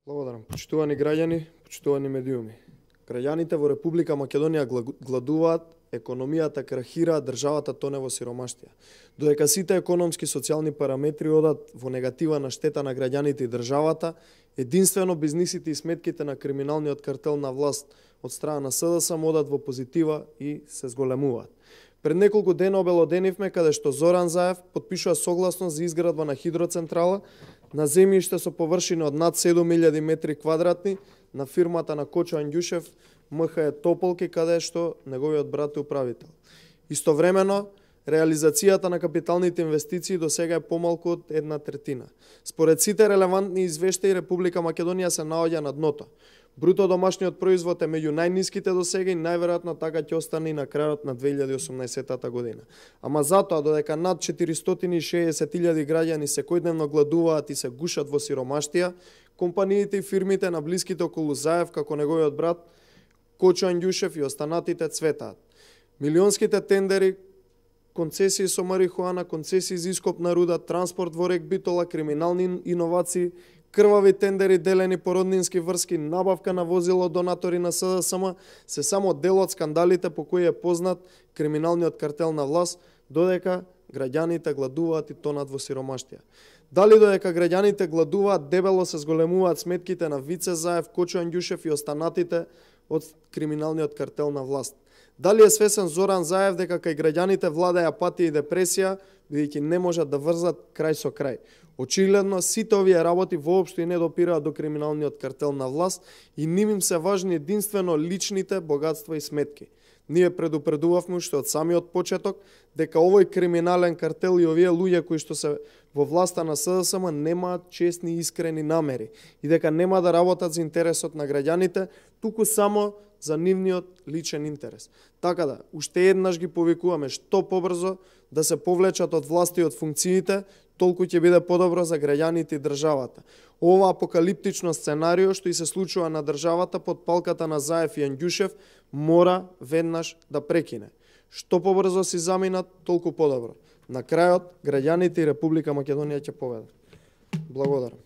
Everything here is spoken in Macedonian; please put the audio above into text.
Благодарам. Почитувани граѓани, почитувани медиуми. Граѓаните во Република Македонија гладуваат, економијата крахира, државата тоне во сиромаштија. Додека сите економски и социјални параметри одат во негатива на штета на граѓаните и државата, единствено бизнисите и сметките на криминалниот картел на власт од страна на СДСМ одат во позитива и се зголемуваат. Пред неколку дена обелоденивме каде што Зоран Заев потпишува согласност за изградба на хидроцентрала на земјиште со површина од над 7000 метри квадратни на фирмата на Кочо Андјушев МХЕ Тополки, каде што неговиот брат е управител. Истовремено, реализацијата на капиталните инвестиции до сега е помалку од 1/3. Според сите релевантни извештаи, Република Македонија се наоѓа на дното. Бруто домашниот производ е меѓу најниските до сега и најверојатно така ќе остане и на крајот на 2018 година. Ама затоа, додека над 460.000 граѓани секојдневно гладуваат и се гушат во сиромаштија, компаниите и фирмите на блиските околу Заев, како неговиот брат Кочо Андјушев и останатите цветаат. Милионските тендери, концесии со марихуана, концесии за ископ на руда, транспорт во рек Битола, криминални иновации, крвави тендери делени по роднински врски, набавка на возила донатори на СДСМ се само дел од скандалите по кои е познат криминалниот картел на власт, додека граѓаните гладуваат и тонат во сиромаштија. Дали додека граѓаните гладуваат, дебело се зголемуваат сметките на Вице Заев, Кочо Андјушев и останатите од криминалниот картел на власт? Дали е свесен Зоран Заев дека кај граѓаните владеја апатија и депресија, бидејќи не можат да врзат крај со крај? Очигледно, сите овие работи воопшто и не допираат до криминалниот картел на власт и ним им се важни единствено личните богатства и сметки. Ние предупредувавме уште од самиот почеток дека овој криминален картел и овие луѓе кои што се во власта на СДСМ немаат честни и искрени намери и дека нема да работат за интересот на граѓаните, туку само за нивниот личен интерес. Така да, уште еднаш ги повикуваме што побрзо да се повлечат од власта и од функциите, толку ќе биде подобро за граѓаните и државата. Ова апокалиптично сценарио што и се случува на државата под палката на Заев и Андјушев мора веднаш да прекине. Што побрзо си заминат, толку подобро. На крајот, граѓаните и Република Македонија ќе победат. Благодарам.